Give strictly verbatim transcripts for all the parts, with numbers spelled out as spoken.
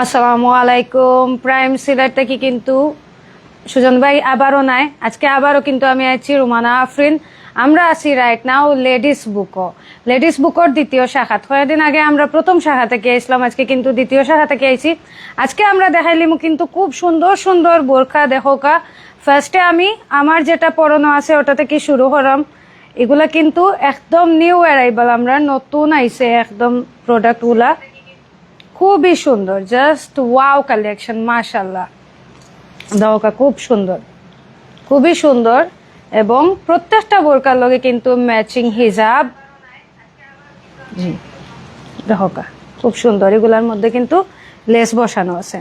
আসসালামু আলাইকুম। প্রাইম সিলেট থাকি কিন্তু সুজন ভাই আবারও নাই। আজকে আবারও কিন্তু আমি আছি রুমানা আফরিন। আমরা আছি রাইট নাও লেডিস বুকো। লেডিস বুকর দ্বিতীয় শাখাত। কয়েকদিন আগে আমরা প্রথম শাখা থাকি আইসলাম, আজকে কিন্তু দ্বিতীয় শাখা থাকি আইছি। আজকে আমরা দেখাইলিমু কিন্তু খুব সুন্দর সুন্দর বোরকা। দেখোকা, ফার্স্টে আমি আমার যেটা পরনো আছে ওটা থাকি শুরু করাম। এগুলা কিন্তু একদম নিউ অ্যারাইভাল, আমরা নতুন আইছে একদম প্রোডাক্টগুলা। খুবই সুন্দর, জাস্ট ওয়াও কালেকশন, মাশাল্লাহ। দেখোকা, খুব সুন্দর, খুবই সুন্দর। এবং প্রত্যেকটা বোরকার লগে কিন্তু ম্যাচিং হিজাব। জি, দেখোকা, খুব সুন্দর। এগুলার মধ্যে কিন্তু লেস বসানো আছে।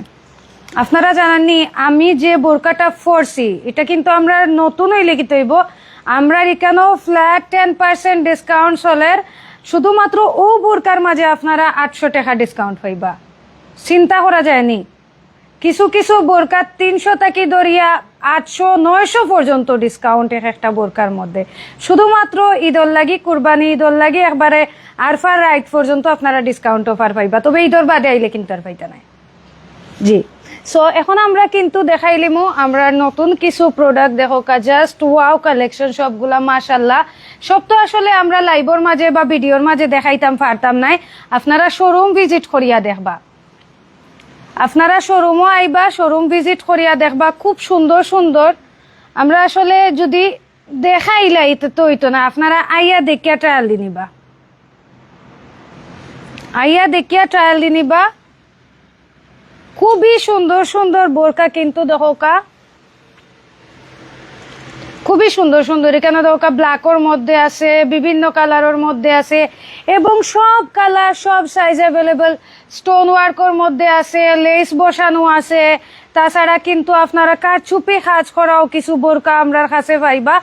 আপনারা জানাননি, আমি যে বোরকাটা পরছি, এটা কিন্তু আমরা নতুন অইলে কিতা অইবো, আমরার ইকানো ফ্ল্যাট টেন পার্সেন্ট ডিসকাউন্ট চলের। শুধুমাত্র ও বোরকার মাঝে আপনারা আটশো টাকা ডিসকাউন্ট পাইবা। চিন্তা করা যায়নি। কিছু কিছু বোরকা তিনশো থাকি ধরিয়া আটশো, নয়শো পর্যন্ত ডিসকাউন্ট এক একটা বোরকার মধ্যে। শুধুমাত্র ঈদর লাগি, কুরবানি ঈদর লাগি একবারে আরফার রাইত পর্যন্ত আপনারা ডিসকাউন্ট অফার পাইবা, তবে ঈদর বাদে আইলে কিন্তু আর পাইতা নায়। জি, সো এখন আমরা কিন্তু দেখাইলিমু আমরা নতুন কিছু প্রোডাক্ট। দেখোকা, জাস্ট ওয়াও কালেকশন সবগুলা, মাশাল্লাহ। সব তো আসলে আমরা লাইভর মাঝে বা ভিডিওর মাঝে দেখাইতাম পারতাম নায়, আপনারা শোরুম ভিজিট করিয়া দেখবা। আপনারা শোরুমও আইবা, শোরুম ভিজিট করিয়া দেখবা, খুব সুন্দর সুন্দর। আমরা আসলে যদি দেখাইলাই তো, তো অইতো না, আপনারা আইয়া দেখিয়া ট্রায়াল দি নিবা, আইয়া দেখিয়া ট্রায়াল দি নিবা। খুবই সুন্দর সুন্দর বোরকা কিন্তু দেখোকা, খুবই সুন্দর সুন্দর। এখানে দেখোকা, ব্ল্যাকর মধ্যে আছে, বিভিন্ন কালারর মধ্যে আছে, এবং সব কালার, সব সাইজ অ্যাভেলেবল। স্টোন ওয়ার্কর মধ্যে আছে, লেস বসানো আছে। তাছাড়া কিন্তু আপনারা কারচুপি কাজ করাও কিছু বোরকা আমরার কাছে পাইবা।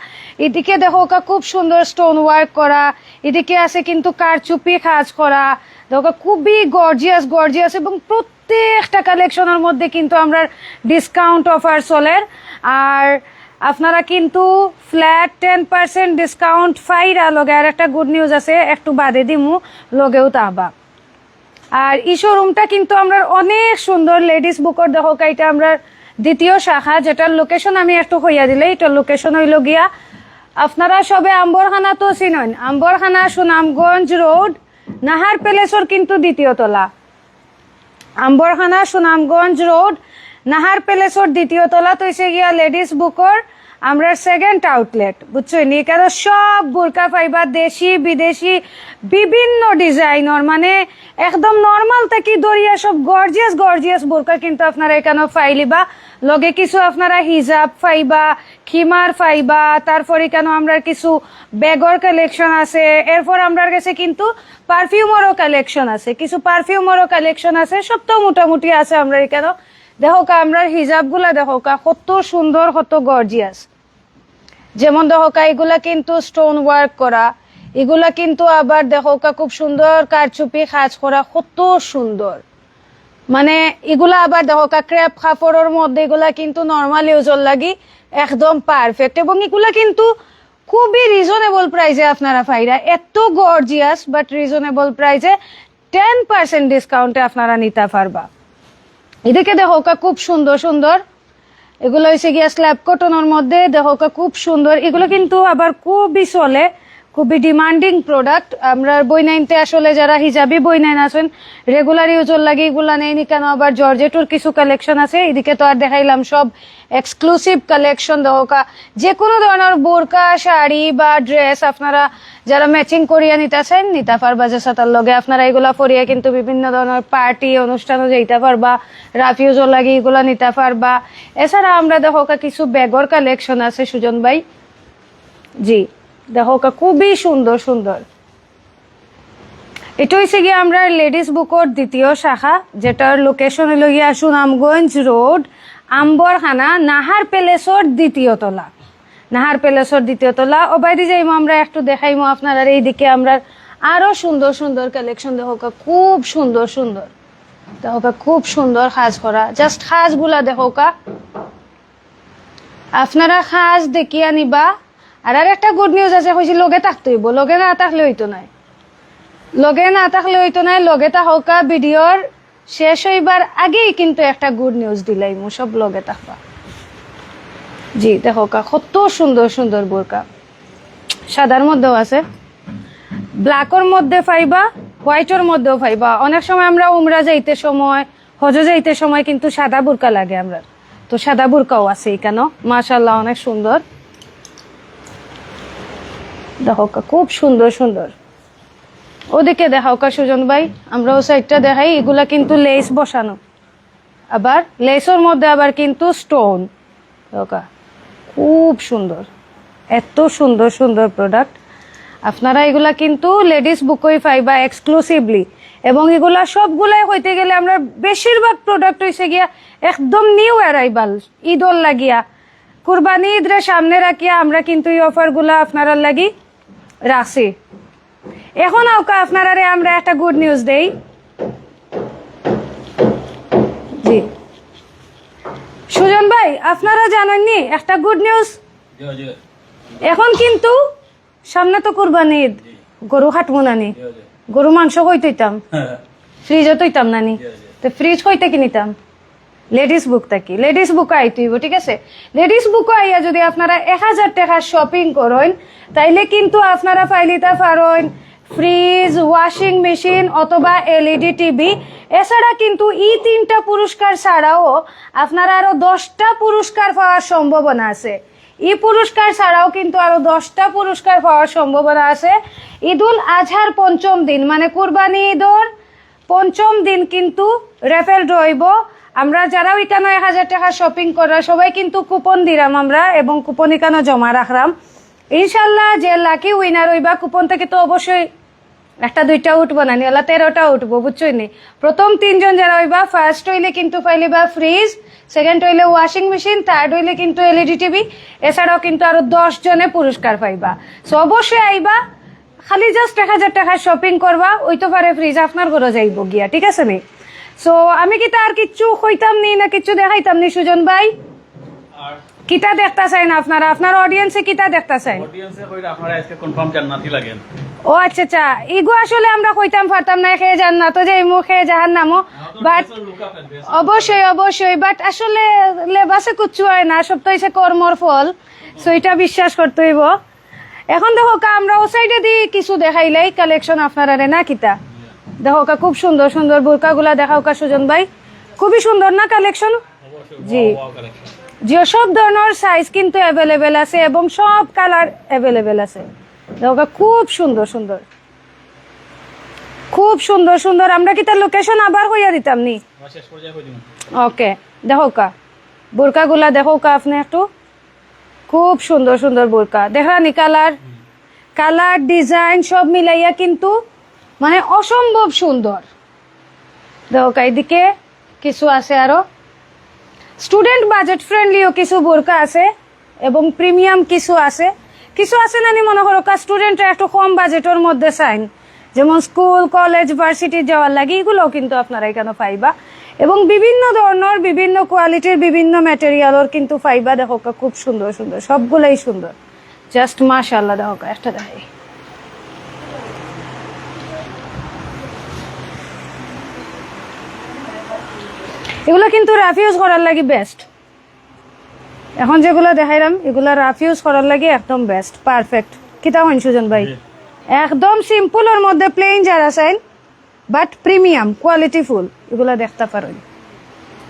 এদিকে দেখোকা, খুব সুন্দর স্টোন ওয়ার্ক করা, এদিকে আছে কিন্তু কারচুপি কাজ করা। দেখোকা, খুবই গর্জিয়াস গর্জিয়াস, এবং প্রত্যেকটা কালেকশনর মধ্যে কিন্তু আমরার ডিসকাউন্ট অফার চলের। আর আপনারা কিন্তু ফ্ল্যাট টেন পার্সেন্ট ডিসকাউন্ট পাইরা। লগে আর একটা গুড নিউজ আছে, একটু বাদে দিমু, লগেও থাকবা। আর এই শোরুমটা কিন্তু আমরার অনেক সুন্দর, লেডিস বুকর। দেখোকা, এটা আমরার দ্বিতীয় শাখা, যেটার লোকেশন আমি একটু কইয়া দিলে, এটার লোকেশন অইলো গিয়া, আপনারা সবে আম্বরখানা তো চিনইন, আম্বরখানা সুনামগঞ্জ রোড, নাহার প্যালেসর কিন্তু দ্বিতীয় তলা। আম্বরখানা সুনামগঞ্জ রোড, নাহার প্যালেসর দ্বিতীয় তলাত অইছে গিয়া লেডিস বুকর আমরার সেকেন্ড আউটলেট, বুঝছইন নি? কারণ সব বোরকা পাইবা, দেশি বিদেশি বিভিন্ন ডিজাইনর, মানে একদম নরমাল থাকি ধরিয়া সব গর্জিয়াস গর্জিয়াস বোরকা কিন্তু আপনারা এখানো পাইলিবা। লগে কিছু আপনারা হিজাব পাইবা, খিমার পাইবা, তারপর এখানো আমরার কিছু ব্যাগর কালেকশন আছে, এরপর আমরার গেছে কিন্তু পারফিউমরও কালেকশন আছে, কিছু পারফিউমরও কালেকশন আছে, সব তো মোটামুটি আছে আমরার এখানো। দেখোকা, আমরার হিজাবগুলা দেখোকা, কত সুন্দর, কত গর্জিয়াস। যেমন দেখোকা, এগুলা কিন্তু স্টোন ওয়ার্ক করা, এগুলা কিন্তু আবার দেখোকা, খুব সুন্দর কারচুপি কাজ করা, কত সুন্দর। মানে এগুলা আবার দেখোকা, ক্রেপ কাপড়র মধ্যে, এগুলা কিন্তু নরমাল ইউজর লাগি একদম পারফেক্ট। এবং এগুলা কিন্তু খুবই রিজনেবল প্রাইসে আপনারা পাইরা। এত গর্জিয়াস বাট রিজনেবল প্রাইসে টেন পার্সেন্ট ডিসকাউন্টে আপনারা নিতা পারবা। এদিকে দেখোকা, খুব সুন্দর সুন্দর, এগুলা অইছে গিয়া স্ল্যাব কটনর মধ্যে। দেখোকা, খুব সুন্দর, এগুলা কিন্তু আবার খুবই চলে, খুবই ডিমান্ডিং প্রোডাক্ট। আমরার বইনাইন্তে আসলে যারা হিজাবি বইনাইন আছইন, রেগুলার ইউজর লাগি এগুলা নেইন, এখানো আবার জর্জেটর কিছু কালেকশন আছে। এদিকে তো আর দেখাইলাম সব এক্সক্লুসিভ কালেকশন। দেখোকা, যে কোনো ধরনর বোরকা, শাড়ি বা ড্রেস আপনারা যারা ম্যাচিং করিয়া নিতা চাইন, নিতা পারবা। যে সাতার লগে আপনারা এগুলা পরিয়া কিন্তু বিভিন্ন ধরনর পার্টি অনুষ্ঠানও যাইতা পারবা, রাফ ইউজর লাগি এগুলা নিতা পারবা। এছাড়া আমরা দেখোকা, কিছু ব্যাগর কালেকশন আছে সুজন ভাই। জি, দেখোকা, খুবই সুন্দর সুন্দর। এটা অইছে গিয়া আমরার লেডিস বুকর দ্বিতীয় শাখা, যেটার লোকেশন অইলো গিয়া সুনামগঞ্জ রোড, আম্বরখানা, নাহার প্যালেসর দ্বিতীয় তলা। নাহার প্যালেসর দ্বিতীয় তলা। ওবায়দি যাইমু আমরা, একটু দেখাইমু আপনারারে। এইদিকে আমরার আরো সুন্দর সুন্দর কালেকশন দেখোকা, খুব সুন্দর সুন্দর। দেখোকা, খুব সুন্দর কাজ করা, জাস্ট কাজগুলা দেখোকা। আপনারা কাজ দেখিয়া নিবা। আর, আর একটা গুড নিউজ আছে, কইছি লগে থাকতে অইবো, লগে না থাকলে অইতো নায়, লগে না থাকলে অইতো নায়, লগে থাকোকা ভিডিওর। শেষ হইবার আগেই কিন্তু একটা গুড নিউজ দিলাইমু, সব লগে থাকবা। জি, দেখো কা, কত সুন্দর সুন্দর বোরকা, সাদার মধ্যেও আছে, ব্ল্যাকর মধ্যে পাইবা, হোয়াইটর মধ্যেও পাইবা। অনেক সময় আমরা উমরা যাইতে সময়, হজে যাইতে সময় কিন্তু সাদা বোরকা লাগে আমরা, তো সাদা বোরকাও আছে এখানো। মাশাআল্লাহ, অনেক সুন্দর। দেখো কা, খুব সুন্দর সুন্দর। ওদিকে দেখাও কা সুজন ভাই, আমরা ও সাইডটা দেখাই, এগুলা কিন্তু লেস বসানো, আবার লেসর মধ্যে আবার কিন্তু স্টোন। দেখো কা, খুব সুন্দর, এত সুন্দর সুন্দর প্রোডাক্ট। আপনারা এগুলা কিন্তু লেডিস বুকই পাইবা এক্সক্লুসিভলি, এবং এগুলা সবগুলাই হইতে গেলে আমরা বেশিরভাগ প্রোডাক্ট হইছে গিয়া একদম নিউ অ্যারাইভাল, ঈদর লাগিয়া, কুরবানি ঈদরে সামনে রাখিয়া আমরা কিন্তু এই অফারগুলা আপনারার লাগি রাখছি। এখন আউকা আপনারারে আমরা একটা গুড নিউজ দেই। জি সুজন ভাই, আপনারা জানেননি একটা গুড নিউজ? জি, জি। এখন কিন্তু সামনে তো কুরবানি ঈদ, জি। গরু কাটমু না নি? জি, জি। গরু মাংস কই থইতাম? হ্যাঁ। ফ্রিজও থইতাম না নি? জি, জি। তো ফ্রিজ কই থাকি নিতাম? লেডিস বুক থাকি। লেডিস বুক আইতে হইব, ঠিক আছে? লেডিস বুকও আইয়া যদি আপনারা এক হাজার টাকার শপিং করেন, তাইলে কিন্তু আপনারা পাইলিতা পারেন ফ্রিজ, ওয়াশিং মেশিন অথবা এলইডি টিভি। এছাড়া কিন্তু এই তিনটা পুরস্কার ছাড়াও আপনারা আরো দশটা পুরস্কার পাওয়ার সম্ভাবনা আছে। এই পুরস্কার ছাড়াও কিন্তু আরো দশটা পুরস্কার পাওয়ার সম্ভাবনা আছে। ঈদুল আজহার পঞ্চম দিন, মানে কুরবানি ঈদর পঞ্চম দিন কিন্তু রেফেল ড্র হইব। আমরা যারা ওইখানে এক হাজার টাকা শপিং করার, সবাই কিন্তু কুপন দিলাম আমরা, এবং কুপন এখানে জমা রাখলাম। ইনশাল্লাহ, যে লাকি উইনার হইবা, কুপন থেকে তো অবশ্যই একটা দুইটা উঠবো না নি, ওলা তেরোটা উঠবো, বুঝছই নি? প্রথম তিনজন যারা হইবা, ফার্স্ট হইলে কিন্তু পাইলিবা ফ্রিজ, সেকেন্ড হইলে ওয়াশিং মেশিন, থার্ড হইলে কিন্তু এলইডি টিভি। এছাড়াও কিন্তু আরো দশ জনে পুরস্কার পাইবা। সো অবশ্যই আইবা, খালি জাস্ট এক হাজার টাকার শপিং করবা, ওই তো পারে ফ্রিজ আপনার ঘরে যাইব গিয়া, ঠিক আছে নি? সো আমি কিতা আর কিচ্ছু কইতাম নি না কিচ্ছু দেখাইতাম নি সুজন ভাই? আর কিতা দেখতা চাইন আপনারা? আপনার অডিয়েন্সে কিতা দেখতা চাইন? অডিয়েন্সে কইরা আপনারা আজকে কনফার্ম জান্নাতি লাগেন। ও আচ্ছা, আচ্ছা, ইগু আসলে আমরা কইতাম পারতাম না, কে জান্নাতো যাইমু, কে জাহান্নামো। বাট অবশ্যই, অবশ্যই, বাট আসলে লেবাসে কুচ্ছু হয় না, সব তো হইছে কর্মর ফল। সো এটা বিশ্বাস করতে হইব। এখন দেখো কা, আমরা ও সাইডে দি কিছু দেখাইলাই কালেকশন আপনারারে, না কিতা? দেখো কা, খুব সুন্দর সুন্দর বোরকাগুলা দেখাও কা সুজন ভাই, খুবই সুন্দর না কালেকশন? জি। Wow, wow collection। জি, ও সব ধরনের সাইজ কিন্তু অ্যাভেলেবেল আছে এবং সব কালার অ্যাভেলেবেল আছে। দেখো কা, খুব সুন্দর সুন্দর, খুব সুন্দর সুন্দর। আমরা কিতা লোকেশন আবার কইয়া দিতাম নি? আমরা শেষ পর্যায়ে কই দিমু। ওকে, দেখো কা, বোরকাগুলা দেখো কা আপনি একটু, খুব সুন্দর সুন্দর বোরকা। দেখরা নি কালার, কালার, ডিজাইন সব মিলাইয়া কিন্তু মানে অসম্ভব সুন্দর। দেখো কা, এদিকে কিছু আছে আরো, স্টুডেন্ট বাজেট ফ্রেন্ডলিও কিছু বোরকা আছে এবং প্রিমিয়াম কিছু আছে। কিছু আছে নানি, মনে করো কা, স্টুডেন্টরা একটু কম বাজেটের মধ্যে চাইন, যেমন স্কুল, কলেজ, ভার্সিটি যাওয়ার লাগি, এগুলোও কিন্তু আপনারা এখানে পাইবা। এবং বিভিন্ন ধরনের, বিভিন্ন কোয়ালিটির, বিভিন্ন ম্যাটেরিয়ালর কিন্তু পাইবা। দেখো কা, খুব সুন্দর সুন্দর, সবগুলাই সুন্দর। জাস্ট মাশাআল্লাহ, দেখো কা, একটা দেখাই। এগুলো কিন্তু রাফ ইউজ করার লাগি বেস্ট। এখন যেগুলা দেখাইলাম, এগুলা রাফ ইউজ করার লাগি একদম বেস্ট, পারফেক্ট। কিতা কইন সুজন ভাই? জি। একদম সিম্পলর মধ্যে প্লেন যারা চাইন, বাট প্রিমিয়াম, কোয়ালিটি ফুল, এগুলা দেখতা পারইন।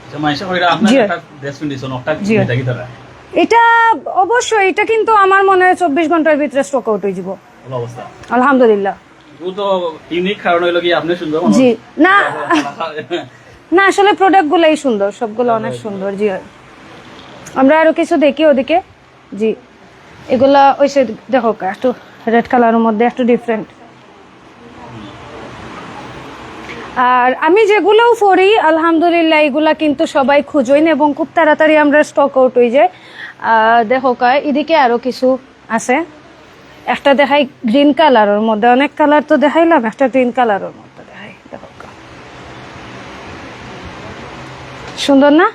আচ্ছা, মাইশা কইরা আপনার জি। একটা ড্রেস কন্ডিশন, একটা জি। এটা কি তারা? এটা অবশ্যই, এটা কিন্তু আমার মনে হয় চব্বিশ ঘন্টার ভিতরে স্টক আউট হয়ে যাব। ভালো অবস্থা। আলহামদুলিল্লাহ। ও তো ইউনিক কারণ হইলো কি আপনি সুন্দর মানুষ। জি, না। না, আসলে প্রোডাক্টগুলাই সুন্দর, সবগুলো অনেক সুন্দর। জি, হয়। আমরা আরো কিছু দেখি ওদিকে। জি, এগুলা ওই সে দেখো, একটু রেড কালারের মধ্যে একটু ডিফারেন্ট। আর আমি যেগুলোও পরি, আলহামদুলিল্লাহ, এগুলা কিন্তু সবাই খুঁজইন এবং খুব তাড়াতাড়ি আমরা স্টক আউট হয়ে যায়। আহ, দেখো কা, এদিকে আরো কিছু আছে, একটা দেখাই গ্রিন কালারের মধ্যে, অনেক কালার তো দেখাইলাম, একটা গ্রিন কালারের মধ্যে দেখাই, দেখো কা। সুন্দর না?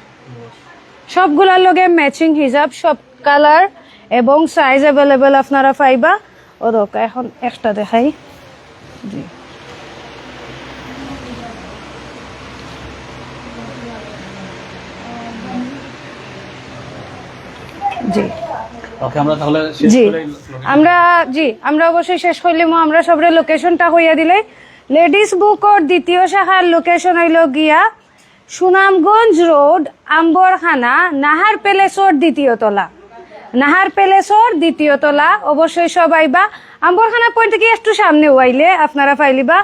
সবগুলার লগে ম্যাচিং হিজাব, সব কালার এবং সাইজ অ্যাভেলেবল আপনারা পাইবা। ও দেখো, এখন একটা দেখাই। জি। জি। ওকে, আমরা তাহলে শেষ জি। করে আমরা জি আমরা অবশ্যই শেষ করলিমু। আমরা সবরে লোকেশনটা কইয়া দিলে, লেডিস বুকর দ্বিতীয় শাখার লোকেশন হইল গিয়া সুনামগঞ্জ রোড, আম্বরখানা, নাহার প্যালেসর দ্বিতীয় তলা। নাহার প্যালেসর দ্বিতীয় তলা, অবশ্যই সব আইবা। আম্বরখানা পয়েন্ট থেকে একটু সামনে আইলে আপনারা পাইলিবা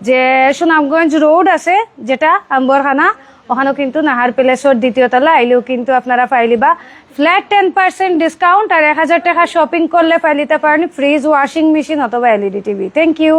যে সুনামগঞ্জ রোড আছে, যেটা আম্বরখানা, ওখানেও কিন্তু নাহার প্যালেসর দ্বিতীয় তলা আইলেও কিন্তু আপনারা পাইলিবা ফ্ল্যাট টেন পার্সেন্ট ডিসকাউন্ট আর এক হাজার টাকা শপিং করলে পাইলিতে পারেন ফ্রিজ, ওয়াশিং মেশিন অথবা এলইডি টিভি। Thank you.